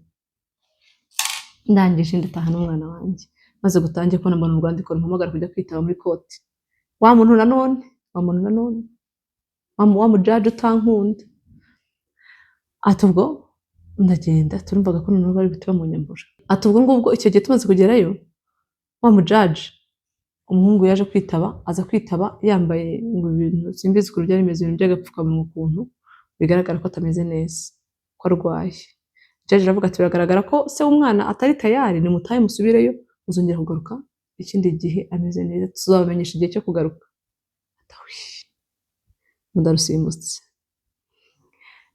Ndangije ndataha n'umwana wanjye. Maze gutangira kubona, mbona urwandiko rumpamagara kujya kwitaba muri court. Wa muntu nanone, wa muntu nanone, wa mujudge utankunda. Ati ubwo ndagenda, turumvaga ko noneho bari buhite bamunyambura. Ati ubwo ngubwo icyo gihe tumaze kugerayo, wa mujudge, umuhungu yaje kwitaba, aza kwitaba yambaye ngo ibintu simbizi ukuntu byari bimeze, ibintu by'agapfukamunwa ukuntu, bigaragara ko atameze neza, ko arwaye. Judge aravuga ati biragaragara ko se w'umwana atari tayari, nimutahe musubireyo, muzongera kugaruka ikindi gihe ameze neza, tuzabamenyesha igihe cyo kugaruka. Ati "Ahwi, ndarusimbutse."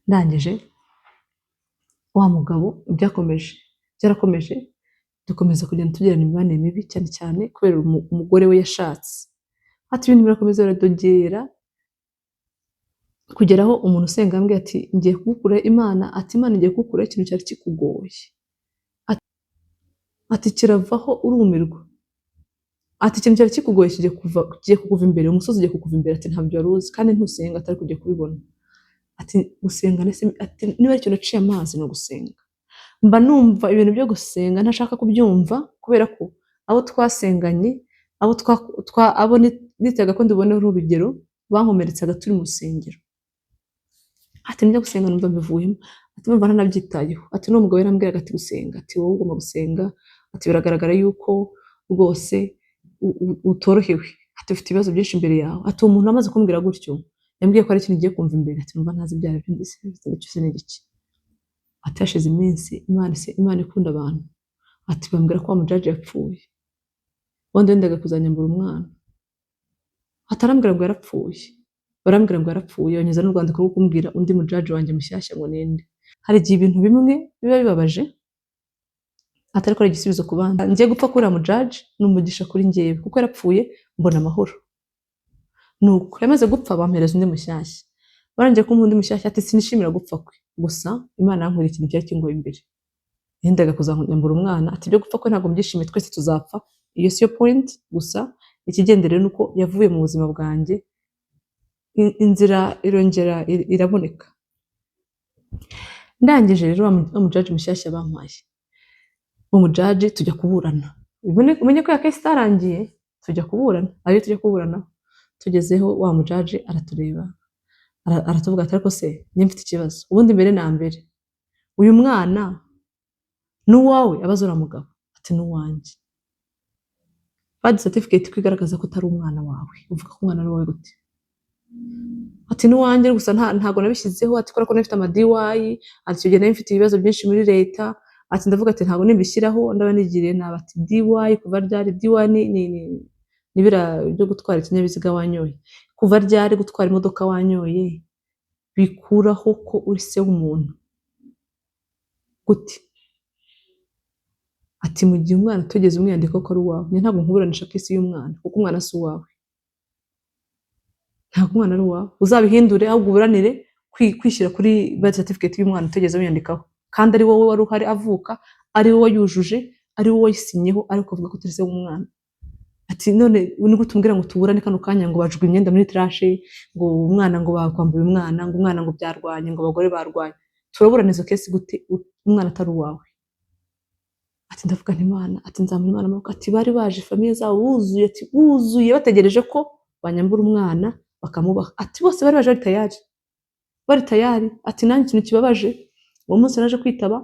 Ndangije Wa mugabo byakomeje, byarakomeje, dukomeza kugenda tugirana imibanire mibi, cyane cyane kubera umugore we yashatse. Ati ibintu birakomeza biradogera, kugera aho umuntu usenga ambwiye ati ngiye kugukura Imana, ati Imana igiye kugukuraho ikintu cyari kikugoye, ati kiravaho urumirwa, ati ikintu cyari kikugoye kigiye kuva, kigiye kukuva imbere, umusozi ugiye kukuva imbere. Ati ntabyo wari uzi kandi ntusenga, atari kujya kubibona. Ati gusenga ndetse, ati niba ari ikintu naciye amazi ni ugusenga. Mba numva ibintu byo gusenga ntashaka kubyumva, kubera ko abo twasenganye, abo nitaga ko ndiboneho urugero, bankomeretsaga turi mu rusengero. Ati nijya gusenga numva mbivuyemo, ati numva ntanabyitayeho. Ati n'uwo mugabo yarambwiraga ati gusenga, ati wowe ugomba gusenga, ati biragaragara yuko rwose utorohewe, ati ufite ibibazo byinshi imbere yawe. Ati uwo muntu amaze kumbwira gutyo, yambwiye ko ari ikintu ngiye kumva imbere. Ati numva ntazi ibyo aribyo, ndetse icyo se ni igiki? Ati hashize iminsi, Imana se, Imana ikunda abantu, ati bambwira ko wa mujaji yapfuye, wundi wendaga kuzanyambura umwana. Ati arambwira ngo yarapfuye, barambwira ngo yarapfuye, banyuza n'urwandiko rwo kumbwira undi mujaji wanjye mushyashya ngo ninde. Hari igihe ibintu bimwe biba bibabaje, atari ko ari igisubizo ku bandi. Ngiye gupfa kuri uriya mujaji ni umugisha kuri njyewe, kuko yarapfuye mbona amahoro. Nuko yamaze gupfa bampereza undi mushyashya, barangiye kumpa undi mushyashya, ati sinishimira gupfa kwe, gusa Imana yankoreye ikintu cyari kingoye imbere, yendaga kuzanyambura umwana. Ati ibyo gupfa kwe ntabwo mbyishimiye, twese tuzapfa, iyo siyo point, gusa ikigenderewe ni uko yavuye mu buzima bwanjye, inzira irongera iraboneka. Ndangije rero wa mujaji mushyashya bampaye, uwo mujaji tujya kuburana. Umenye ko ya case itarangiye, tujya kuburana, ariyo tujya kuburana, tugezeho wa mujaji aratureba, aratuvuga ati ariko se njye mfite ikibazo, ubundi mbere na mbere uyu mwana ni uwawe? Abaza uriya mugabo, ati ni uwanjye. Birth certificate ko igaragaza ko utari umwana wawe, uvuga ko umwana ari uwawe gute? Ati ni uwanjye, gusa ntago nabishyizeho, ati kubera ko nari mfite ama DUI, ati icyo gihe nari mfite ibibazo byinshi muri leta, ati ndavuga ati ntabwo nimbishyiraho ndaba nigiriye nabi. Ati DUI kuva ryari? DUI ni biriya byo gutwara ikinyabiziga wanyoye. Kuva ryari gutwara imodoka wanyoye bikuraho ko uri se w'umuntu gute? Ati mu gihe umwana utugeze umwiyandiko ko ari uwawe, njye ntabwo nkuburanisha case y'umwana, kuko umwana si uwawe, ntabwo umwana ari uwawe. Uzabihindure, ahubwo uburanire kwishyira kuri birth certificate y'umwana utigeze wiyandikaho, kandi ari wowe wari uhari avuka, ari wowe wayujuje, ari wowe wayisinyeho, ariko ukavuga ko utari se w'umwana. Ati none ni gute umbwira ngo tuburane kano kanya, ngo bajugunye imyenda muri trash, ngo umwana ngo bakwambuye umwana, ngo umwana ngo byarwanye, ngo abagore barwanye, turaburana izo case gute umwana atari uwawe? Ati ndavuga nti Imana, ati nzamura Imana amaboko. Ati bari baje famille zabo buzuye, ati buzuye bategereje ko banyambura umwana bakamubaha. Ati bose bari baje bari tayari, bari tayari. Ati nanjye ikintu kibabaje, uwo munsi naje kwitaba,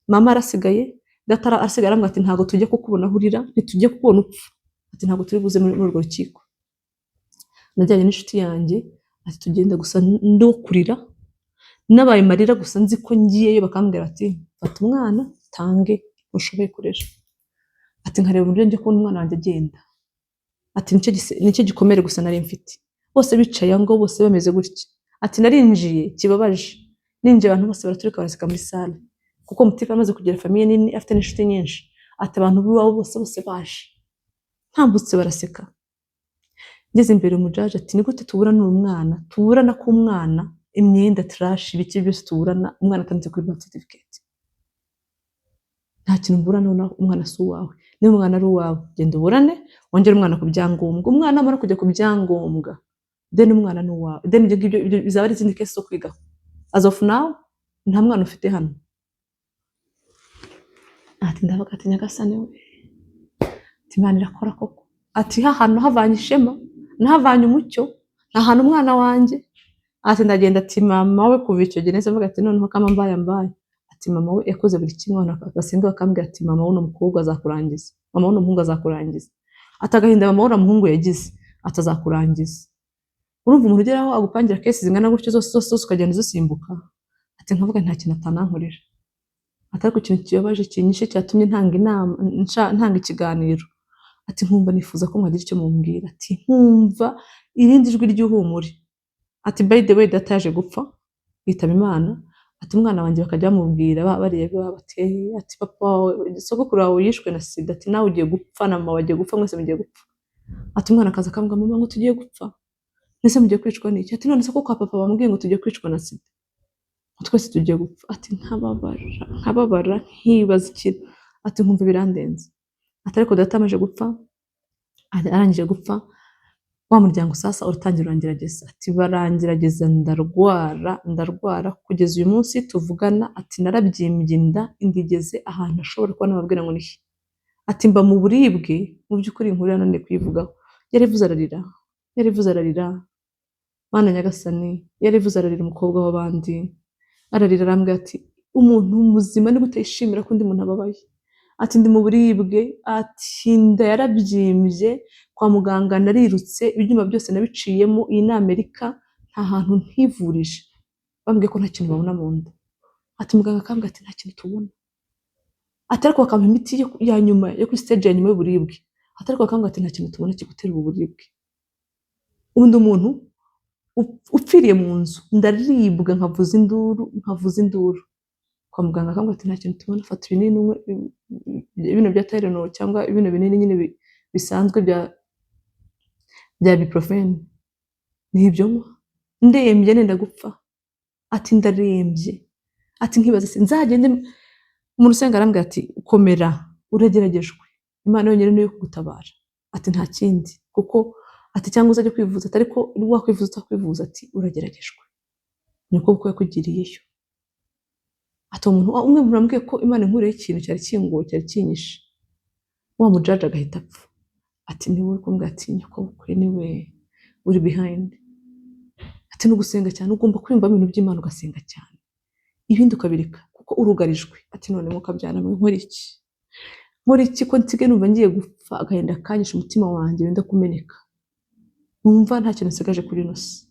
mama arasigaye, data asigaye, arambwira ati ntabwo tujya kukubona aho urira, ntitujye kukubona upfa, ati ntabwo turi buze muri urwo rukiko. Najyanye n'inshuti yanjye, ati tugenda gusa ndo kurira, nabaye marira gusa, nzi ko ngiyeyo bakambwira ati fata umwana tange ushoboye kurera. Ati nkareba uburyo njya kubona umwana wanjye agenda. Ati nicyo gikomere gusa nari mfite, bose bicaye aho ngaho, bose bameze gutya. Ati narinjiye, kibabaje, ninjiye abantu bose baraturika baraseka muri salle, kuko mutipe amaze kugira famille nini, afite n'inshuti nyinshi. Ati abantu b'iwabo bose bose baje, ntambutse baraseka. Ngeze imbere umujaji ati ni gute tuburana umwana, tuburana ko umwana imyenda, trash, ibiki byose, tuburana umwana atanditse kuri birth certificate? Nta kintu mburana naho, umwana si uwawe. Niba umwana ari uwawe, genda uburane wongere umwana ku byangombwa. Umwana namara kujya ku byangombwa, then umwana ni uwawe, then ibyo ngibyo ibyo bizaba ari izindi case zo kwigaho. As of now nta mwana ufite hano. Ati ndavuga ati Nyagasani we, ati Imana irakora koko. Ati ha hantu havanye ishema, nahavanye umucyo, nta hantu umwana wanjye. Ati ndagenda, ati mama we kuva icyo gihe nahise mvuga ati noneho kama mbaye mbaye. Ati mama we yakoze buri kimwe, abantu basenga bakambwira ati mama w'uno mukobwa azakurangiza, mama w'uno muhungu azakurangiza. Ati agahinda mama w'uriya muhungu yagize, ati azakurangiza. Urumva umuntu ugeraho agupangira case zingana gutyo zose zose zose ukagenda uzisimbuka. Ati nkavuga nta kintu atanankorera. Ati ariko ikintu kibabaje kinyishe cyatumye ntanga inama, ntanga ikiganiro, ati nkumva nifuza ko mwagira icyo mumbwira, ati nkumva irindi jwi ry'ihumure. Ati by the way, data yaje gupfa yitaba Imana. Ati umwana wanjye bakajya bamubwira bariya bati, ati papa wawe, sogokuru wawe yishwe na sida, ati nawe ugiye gupfa, na mama bagiye gupfa, mwese mugiye gupfa. Ati umwana akaza akambwira: "Mama, ngo tugiye gupfa." "Ese mugiye kwicwa n'iki?" Ati none se ko kwa papa bambwiye ngo tugiye kwicwa na sida, ngo twese tugiye gupfa. Ati nkababara, nkababara, nkibaza ikintu, ati nkumva birandenze. Ati ariko data amaze gupfa, arangije gupfa, wa muryango sasa uratangira urangerageza. Ati barangerageza, ndarwara, ndarwara kugeza uyu munsi tuvugana. Ati narabyimbye inda, inda igeze ahantu ashobora kuba nababwira ngo nihe. Ati mba mu buribwe. Mu by'ukuri inkuru yananiye kuyivugaho. Yarivuze ararira, yarivuze ararira. Mana nyagasani, yarivuze ararira, umukobwa w'abandi ararira, arambwira ati umuntu muzima ni gute yishimira ko undi muntu ababaye? Ati ndi mu buribwe, ati inda yarabyimbye, kwa muganga narirutse, ibyuma byose nabiciyemo, iyi ni Amerika, nta hantu ntivurije, bambwiye ko nta kintu babona mu nda. Ati muganga akambwira ati nta kintu tubona. Ati ariko bakampa imiti ya nyuma, yo kuri stage ya nyuma y'uburibwe. Ati ariko bakambwira ati nta kintu tubona kigutera ubu buribwe. Ubundi umuntu upfiriye mu nzu, ndaribwa, nkavuza induru, nkavuza induru, kwa muganga akambwira ati nta kintu tubona, fata ibinini unywe bino bya Tylenol cyangwa bino binini nyine bisanzwe bya ibuprofen, ni ibyo nywa, ndembye, nenda gupfa. Ati ndarembye, ati nkibaza se nzagende umuntu usenga. Arambwira ati komera, urageragejwe, Imana yonyine niyo kugutabara. Ati nta kindi, kuko ati cyangwa uzajya kwivuza, ati ariko wakwivuza utakwivuza, ati urageragejwe, niko kuko yakugiriyeyo. Ati uwo muntu umwe murambwiye ko Imana inkuriyeho ikintu cyari kingoye, cyari kinyishe, wa mujaji agahita apfa. Ati niwe kumbwira ati nyakubukwe niwe uri behind. Ati no gusenga cyane, ugomba kwiyumva ibintu by'Imana, ugasenga cyane, ibindi ukabireka kuko urugarijwe. Ati none mukabyara mwe, nkora iki? Nkora iki ko nsigaye numva ngiye gupfa, agahinda kanyishe, umutima wanjye wenda kumeneka, numva nta kintu nsigaje kuri ino si?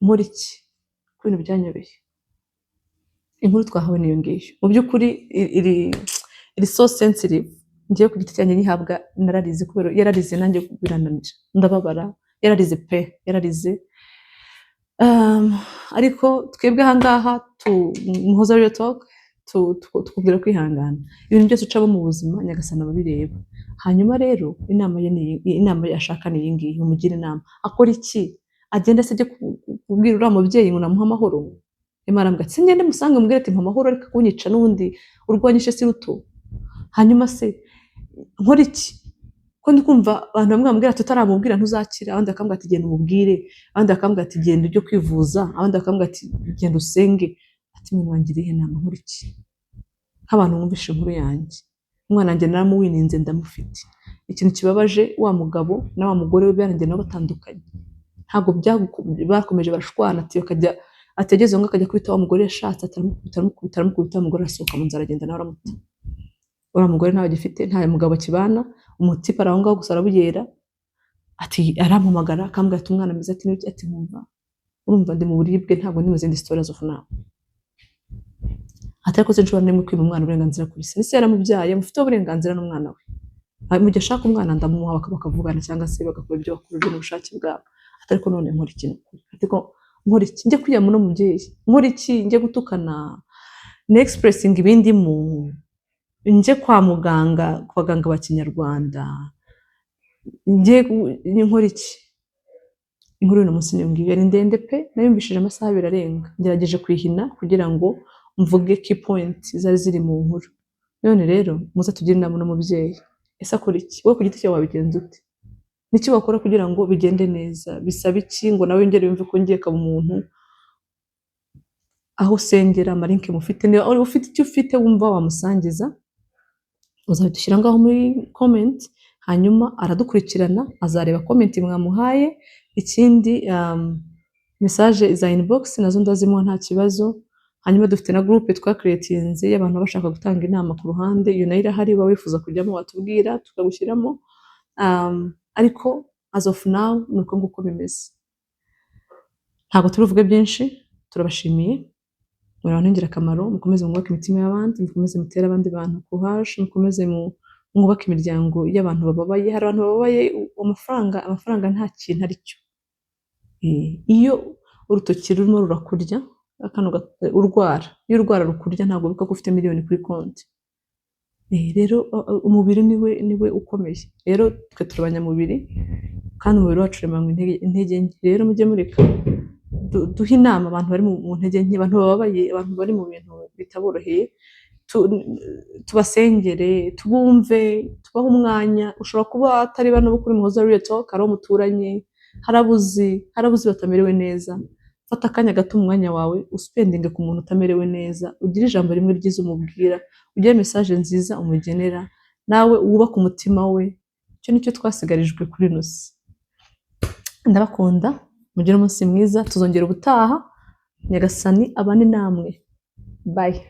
Nkora iki ko ibintu byanyobeye? Inkuru twahawe niyo ngiyo. Mu by'ukuri iri so sensitive. Ngiye ku giti cyanjye nyihabwa nararize, kubera yararize nanjye birananira, ndababara. Yararize pe, yararize. Ariko twebwe ahangaha tu Muhoza Real Talk tukubwira kwihangana. Ibintu byose ucamo mu buzima, Nyagasani aba abireba. Hanyuma rero inama ye ni inama ashaka ni iyi ngiyi: umugire inama, akora iki? Agenda se ajye kubwira uriya mubyeyi ngo namuhe amahoro? Imana arambwira ati ngende musange mubwire ati mpa amahoro, ariko kunyica n'ubundi urwanyishe si ruto. Hanyuma se nkora iki ko ndi kumva abantu bamwe bambwira ati utaramubwira ntuzakira, abandi bakambwira ati genda umubwire, abandi bakambwira ati genda ujye kwivuza, abandi bakambwira ati genda usenge. Ati mwe mwangiriye inama, nkora iki? Nk'abantu mwumvishe inkuru yanjye, umwana wanjye naramuwininze, ndamufite. Ikintu kibabaje, wa mugabo na wa mugore we byarangiye nabo batandukanye. Ntabwo bakomeje, barashwana. Ati bakajya, ati ageze aho ngaho akajya kwita wa mugore yashatse, ati aramukubita, aramukubita, aramukubita, umugore arasohoka mu nzu aragenda, nawe aramuta. Uriya mugore ntawe agifite, nta mugabo akibana, umutipe ari aho ngaho gusa arabuyera. Ati arampamagara akambwira ati umwana ameze ati n'iki, ati nkumva urumva ndi mu buribwe, ntabwo ndi mu zindi stories of now. Ati ariko sinshobora n'imwe kwima umwana uburenganzira kuri se, ese yaramubyaye, mufiteho uburenganzira n'umwana we. Mu gihe ashaka umwana ndamuha, bakavugana cyangwa se bagakora ibyo bakora n'ubushake bwabo. Ati ariko none nkora iki nukuri? Ati ko nkora iki? Njye kwiyama uno mubyeyi? Nkora iki? Njye gutukana ni expressing ibindi mu njye kwa muganga, ku baganga ba kinyarwanda, njye nkora iki? Inkuru y'uno munsi niyo ngiyo. Yari ndende pe, nayumvishije amasaha 2 arenga, ngerageje kuyihina kugira ngo mvuge key point zari ziri mu nkuru. None rero muze tugire inama n'umubyeyi. Ese akora iki? Wowe ku giti cyawe wabigenza ute? Niki wakora kugira ngo bigende neza? Bisaba iki ngo nawe yongere yumve ko ngiye kaba umuntu? Aho usengera, ama link mufite, niba ufite icyo ufite wumva wamusangiza, uzabidushyira ngaho muri comment, hanyuma aradukurikirana, azareba comment mwamuhaye. Ikindi, message za inbox nazo ndazimuha, nta kibazo. Hanyuma dufite na groupe twacreatinze y'abantu bashaka gutanga inama ku ruhande, iyo nayo irahari. Uba wifuza kujyamo watubwira tukagushyiramo. Ariko as of now ni uko nguko bimeze, ntabwo turibuvuge byinshi. Turabashimiye, muri abantu b'ingirakamaro. Mukomeze mwubake imitima y'abandi, mukomeze mutere abandi bantu courage, mukomeze mwubake imiryango y'abantu bababaye. Hari abantu bababaye. Amafaranga nta kintu ari cyo. Iyo urutoki rurimo rurakurya. Kano urwara, iyo urwara rukurya, ntabwo wibuka ko ufite miliyoni kuri konti. Rero umubiri niwe ukomeye. Rero twe turi abanyamubiri, kandi umubiri wacu uremanywe intege nke. Rero mujye mureka duhe inama abantu bari mu ntege nke, abantu bababaye, abantu bari mu bintu bitaboroheye, tubasengere, tubumve, tubahe umwanya. Ushobora kuba atari bano bo kuri Muhoza Real Talk, hari abo muturanye, hari abuzi batamerewe neza. Fata akanya gato mu mwanya wawe, uspendinge ku muntu utamerewe neza, ugire ijambo rimwe ryiza umubwira, ugire message nziza umugenera, nawe wubake umutima we. Icyo nicyo twasigarijwe kuri ino si. Ndabakunda, mugire umunsi mwiza, tuzongera ubutaha. Nyagasani abane namwe. Bye.